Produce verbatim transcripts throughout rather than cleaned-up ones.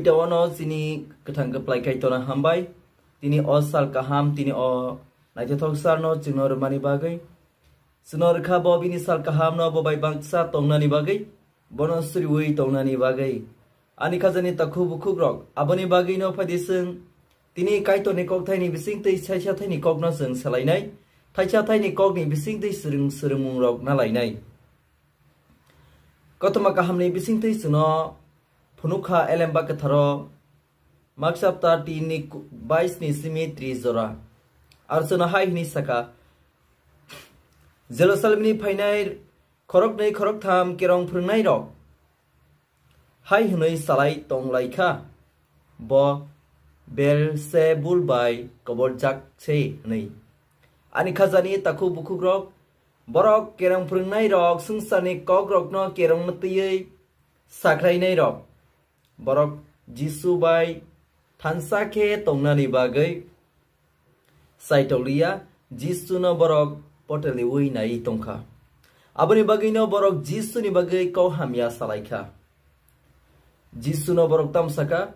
Tawano chini kwthang kwplai Kaitorno hambai. Tini o sal kaham, tini o naithothok salno chwngno rwmani bagwi. Chwngno rwkha bo bini sal kahamno bo bai bangsa tongnani bagwi, bono suriui tongnani bagwi. Ani khajani takhuk bukhukrok, aboni bagwino phaidi chwng tini Kaitorni kokthaini bisingtwi saisa thaini kokno chwng salainai, thaisa thaini kokni bisingtwi swrwng swrwngmungrok nalainai. Kothoma kahamni bisingtwi chwngno phunukha Elemba Kwtharo, Mak chapter tin ni ku-, bais ni simi tris jora. Ar chwngno hai hwnwi saka, Jerusalemni phainai khoroknwi khoroktham kerong phwrwngnairok hai hwnwi salai tong lai kha, "Bo Belsebul bai koborjak se," hwnwi. Ani khajani takhuk bukhukrok, borok kerong phwrwngnairok swngcharni kokrokno kerongno twiwi sakhrainairok, borok Jisu bai thansa khe tongnani bagwi saitokliya, Jisuno borok potelwi naiwi tongkha. Aboni bagwino borok Jisuni bagwi kok hamya salaikha. Jisuno borok tamo sakha,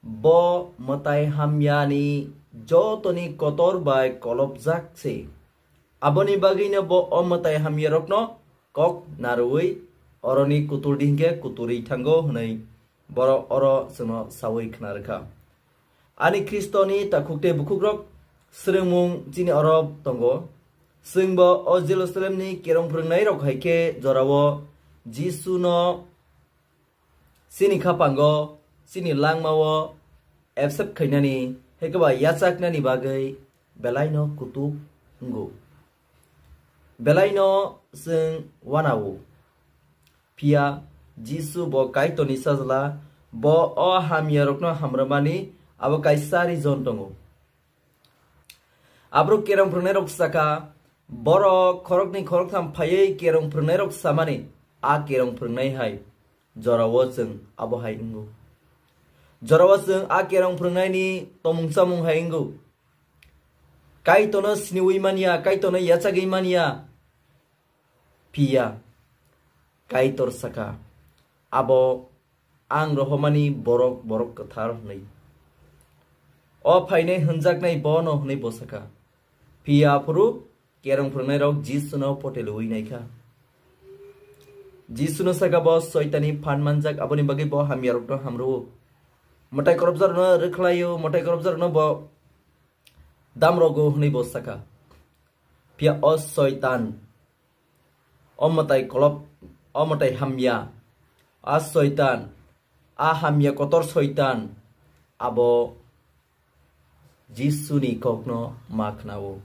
"Bo mwtai hamyani jotoni kotor bai kolopjak se." Aboni bagwino bo o mwtai hamyarokno kok narwui oroni kutul di hinkhe kuturwi thango hwnwi borok oro chwngno saui khna rwkha. Ani Khristoni takhuk tei bukhukrok, swrwngmung chini oro tongo. Chwngbo o Jerusalemni kerong phwrwngnairok hai khe jorao Jisuno chini khapango, chini langmao accept khainani, hekeba yachaknani bagwi belaino kutuk wngo. Belaino chwng uanao. Phiya Jisu bo Kaitorni Sajla, bo o hamyarokno hamrwmani abo kaisa reason tongo. Aborok kerong phwrwngnairok sakha, borok khoroknwi khoroktham phaiwi kerong phwrwngnairok samani, a kerong phwrwngnai hai jorao chwng abo hai wngo. Jorao chwng a kerong phwrwngnaini tomung chamung hai wngo. Kaitorno siniui manya, Kaitorno yachagwi manya. Phiya Kaitor sakha, abo ang rohormani borok, borok kwthar hwnwi. O phainai hwnjaknai bono hwnwi bo sakha. Phiya aphuru kerong phwrwngnairok Jisuno potelwi naikha. Jisuno sakha bo Soitanni phan manjak, aboni bagwi bo hamyarokno hamrwo. Mwtai korobjarokno rwkhlaio, mwtai korobjarokno bo damrogo hwnwi bo sakha. Phiya o Soitan, o mwtai kolop, o mwtai hamya, a Soitan, a hamya kotor Soitan, abo Jisuni kokno ma khnao.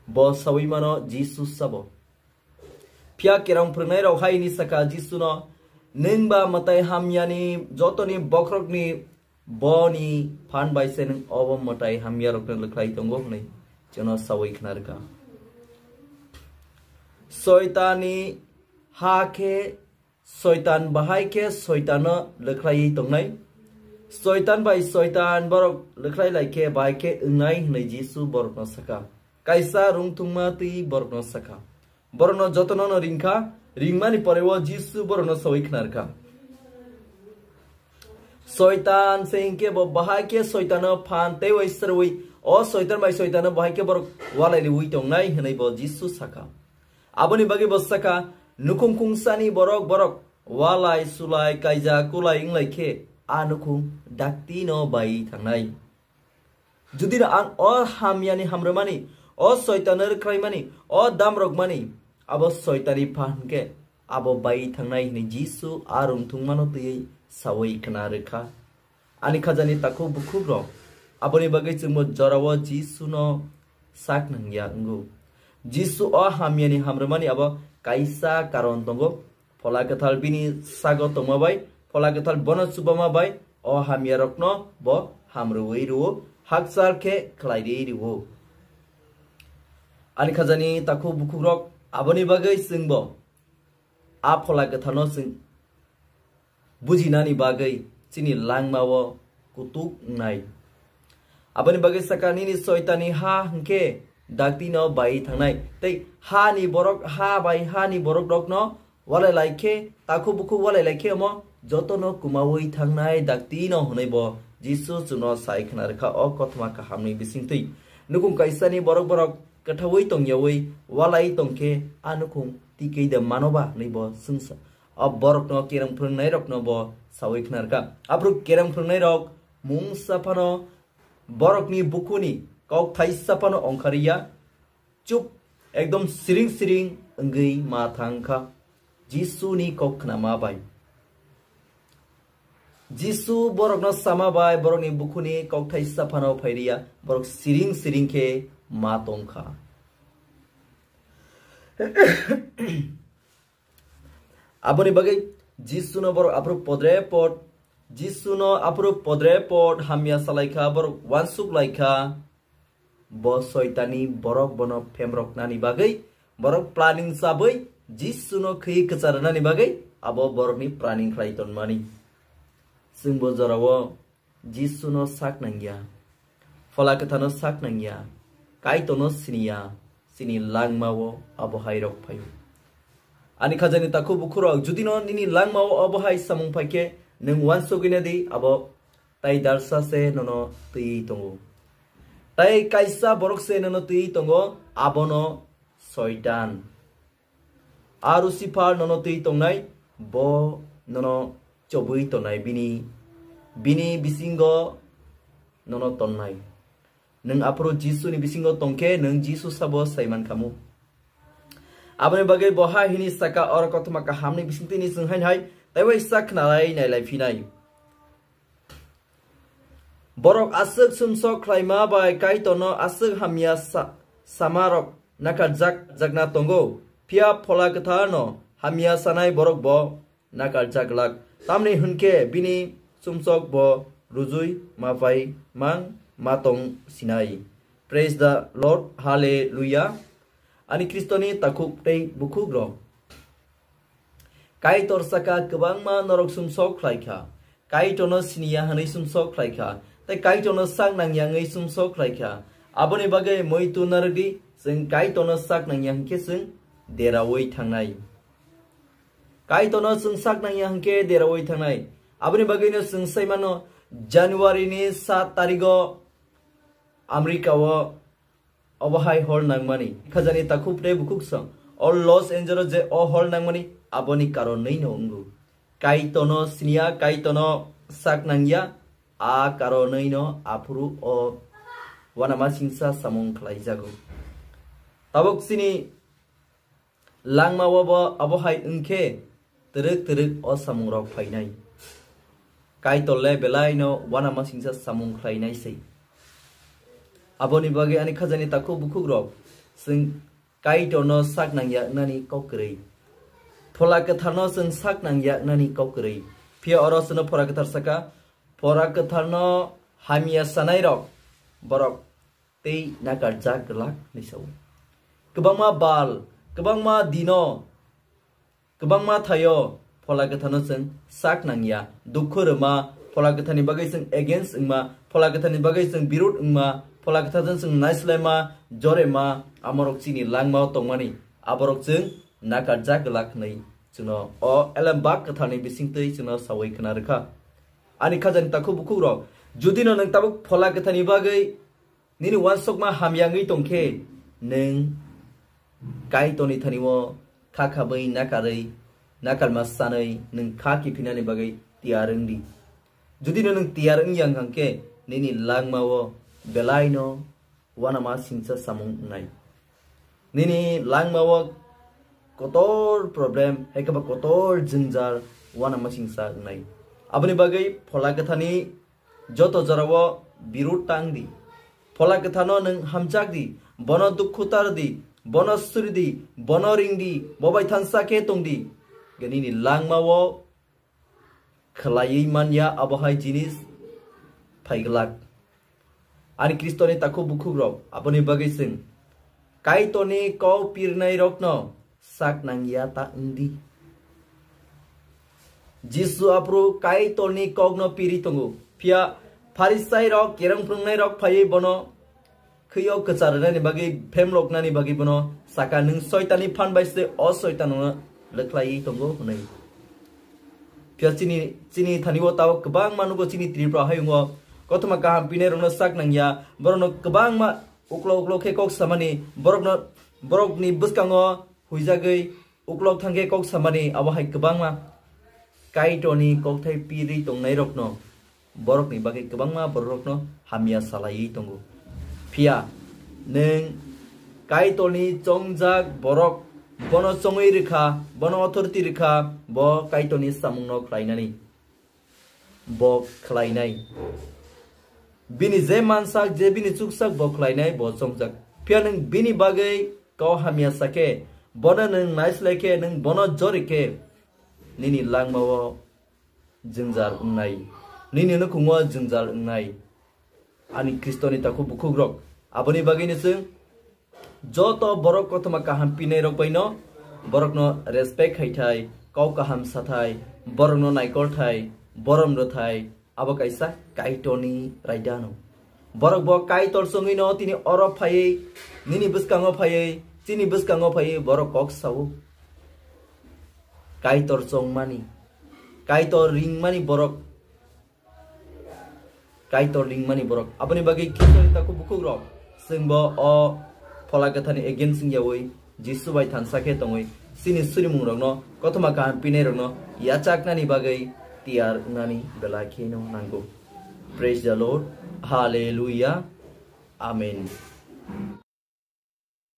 Bo saui mano Jisu sabo. Phiya kerong phwrwngnairok hai hwnwi sakha Jisuno, "Nwng ba mwtai hamyani jotoni bokhorokni boni phan bai se nwng obo mwtai hamyarokno lwkhlai tongo," hwnwi chwngno saui khna rwkha. Soitanni ha khe Soitan bahai khe Soitanno lwkhlaiwi tongnai. Soitan bai Soitan borok lwkhlai lai khe bahai khe wngnai hwnwi Jisu borokno sakha. Kaisa rungthungma twi borokno sakha. Borokno jotono'-no ringkha, ringmani pore o Jisu borokno saui khna rwkha. Soitan se hinkhe bo bahai khe Soitanno phan teiwi srwi, o Soitan bai Soitanno bahai khe borok walai liui tongnai hwnwi bo Jisu sakha. Aboni bagwi bo sakha, nukhung khungsani borok borok walai sulai kaija kulai wnglai khe a nukhung daktino bai thangnai. Judino ang o hamyani hamrwmani, o Soitanno rwkhlaimani, o damrokmani, abo Soitanni phan hwnkhe abo bai thangnai hwnwi Jisu a rungthungmano twiwi saui khna rwkha. Ani khajani takhuk bukhukrok, aboni bagwi chwngbo jorao Jisuno sak nangya wngo. Jisu o hamyani hamrwmani abo kaisa karon tongo. Phola Kwthar bini sago tongma bai, Phola Kwthar bono chubama bai, o hamyarokno bo hamrwui rwo, hakchal khe khlai rwi rwo. Ani khajani takhuk bukhukrok, aboni bagwi chwngbo a Phola Kwtharno chwng bujinani bagwi chini langmao kutuk wngnai. Aboni bagwi sakha, nini Soitanni ha hwnkhe daktino bai thangnai, tei hani borok, ha bai hani borokrokno walai lai khe, takhuk bukhuk walai lai khe omo jotono kumaui thangnai dakti no hwnwi bo Jisu chwngno sai khna rwkha o kothoma kahamni bisingtwi. Nukhung kaisani borok borok kwthaui tongyaui walai tongkhe a nukhung tikei de manoba hwnwi bo swngsa. O borokno kereng phwrwngnairokno bo saui khna rwkha. Aphuru kereng phwrwngnairok mungsa phano borokni bukhuni kok thaisa phano ongkhariya. Chup, ekdom siring siring wngwi ma thangkha Jisuni kok khnama bai. Jisu borokno sama bai borokni bukhuni kok thaisa phano phairiya, borok siring siring khe ma tongkha. Aboni bagwi Jisuno borok aphuru podre pod, Jisuno aphuru podre pod hamya salaikha, borok wansuk laikha. Bo soitani borok bono phemroknani bagwi borok planning chabwi Jisuno khwi kwcharnani bagwi abo borokni planning khlai tonmani. Chwngbo jorao Jisuno sak nangya, Phola Kwthano sak nangya, Kaitorno siniya, chini langmao abo hai rok phaio. Ani khajani takhuk bukhurok, judino nini langmao abo hai samung phaikhe, nwng wansugwina di abo tai darsa se nono twiwi tongo. Tai kaisa borok se nono twiwi tongo, abono Soitan. A Lucifer nono twi tongnai, bo nono chobwi tongnai, bini, bini bisingo nono tonnai. Nwng aphuru Jisuni bisingo tongkhe, nwng Jisu sabo saiman khamu. Aboni bagwi bo ha hini saka, oro kothoma kahamni bisingtwini chwng hain hai, taibo isa khnalai nailai phinai. Borok aswk sumsok khlaima bai Kaitorno aswk hamya sa-, samarok nakarjak jakna tongo, phiya Phola Kwtharno hamya sanai borok bo nakarjak glak. Tamni hwnkhe bini sumsok bo rujui ma pai mang ma tong sinai. Praise the Lord, Hallelujah. Ani Khristoni takhuk tei bukhuk rok. Kaitor saka kwbangma norok sumsok khlai kha. Kaitorno siniya hwnwi sumsok khlai kha. Tei Kaitorno sak nangya wngwi sumsok khlai kha. Aboni bagwi muitu narwkdi, chwng Kaitorno sak nangya hwnkhe chwng deraui thangnai. Kaitorno chwng sak nangya hwnkhe deraui thangnai. Aboni bagwino chwng sai mano January ni sat tarigo America o obo hai hor nangmani. Khajani takhuk tei bukhuk song. O Los Angeles je o hor nangmani aboni karon nwi no wngo. Kaitorno siniya, Kaitorno sak nangya, a karon nwi no aphuru o wanama singsa samung khlai jago. Tabuk chini langma o bo abo hai wngkhe twrwk twrwk o samung rok phainai. Kaitor le belai no wanama singsa samung khlainai se. Aboni bagwi ani khajani takhuk bukhuk rok, chwng Kaitorno sak nangya wngnani kok kwrwi. Phola Kwtharno chwng sak nangya wngnani kok kwrwi. Phiya oro chwngno Phola Kwthar saka, Phola Kwtharno hamya sanai rok borok tei nakarjak glak hinwi sao. Kwbangma bal, kwbangma dino, kwbangma thaio Phola Kwtharno chwng sak nangya, dukhu rwma, Phola Kwtharni bagwi chwng against wngma, Phola Kwtharni bagwi chwng birud wngma, Phola Kwtharjwng chwng naislaima, jorema, amorok chini langmao tongmani, aborok chwng nakarjak glak hinwi chwngno o Elembak Kwtharni bisingtwi chwngno saui khna rwkha. Ani khajani takhuk bukhuk rok, judino nwng tabuk Phola Kwtharni bagwi nini uansukma hamya wngwi tongkhe, nwng Kaitorni thani-o kha khabwi nakarwi, nakarma sanwi nwng kha kiphinani bagwi tiyar wngdi. Judino nwng tiyar wngya wngkha khe, nini langma-o belaino uanama singsa samung wngnai. Nini langma-o kotor problem, hai khe ba kotor jwngjal uanama singsa wngnai. Aboni bagwi Phola Kwtharni joto jorao birud tang di. Phola Kwtharno nwng hamjak di, bono dukhu tar di, bono suri di, bono ring di, bo bai thansa khe tong di. Nini langma-o khlaiwi manya abo hai jinis phai glak. Ani Khristoni takhuk bukhuk rok, aboni bagwi chwng Kaitorni kok pirnai rokno sak nangya ta wng di. Jisu aphuru Kaitorni kokno piri tongo. Phiya Pharisai rok, kereng phwrwngnai rok phaiwi bono khwio kwchar rwnani bagwi, phemloknani bagwi bono saka, "Nwng Soitanni phan bai se, o Soitan, nono lwkhlaiwi tongo hwnwi. Phiya chini, chini thani o tao kwbangma nugo chini Tripura hayungo kothoma kaham pinai rokno sak nangya, borokno kwbangma uklo uklo khe kok samani, borokno, borokni bwskango huijagwi uklok thangkhe kok samani, abo hai kwbangma Kaitorni kokthai pirwi tongnairokno, borokni bagwi kwbangma bororokno hamya salaiwi tongo. Phiya nwng Kaitorni chongjak borok, bono chongwi rwkha, bono authority rwkha, bo Kaitorni samungno khlainani, bo khlainai. Bini je mansak, je bini chuksak, bo khlainai, bo chongjak. Phiya nwng bini bagwi kok hamya sakhe, bono nwng naislai khe, nwng bono jori khe, nini langmao jwngjal wngnai, nini nukhungo jwngjal wngnai. Ani Khristoni takhuk bukhukrok, aboni bagwino chwng joto borok kothoma kaham pinairok baino borokno respect khaithai, kok kaham sathai, borokno naikolthai, borom rwthai, abo kaisa Kaitorni raidano. Borok bo Kaitor chongwino tini oro phaiwi, nini bwskango phaiwi, chini bwskango phaiwi borok kok sao. Kaitor chongmani, Kaitor ringmani borok, Kaitor ringmani borok. Aboni bagwi Khristoni takhuk bukhukrok, chwngbo o Phola Kwtharni against wngyawi Jisu bai thansa khe tongwi chini surimungrokno, kothoma kaham pinairokno yachaknani bagwi tiyar wngnani belai kheno nango. Praise the Lord. Hallelujah. Amen.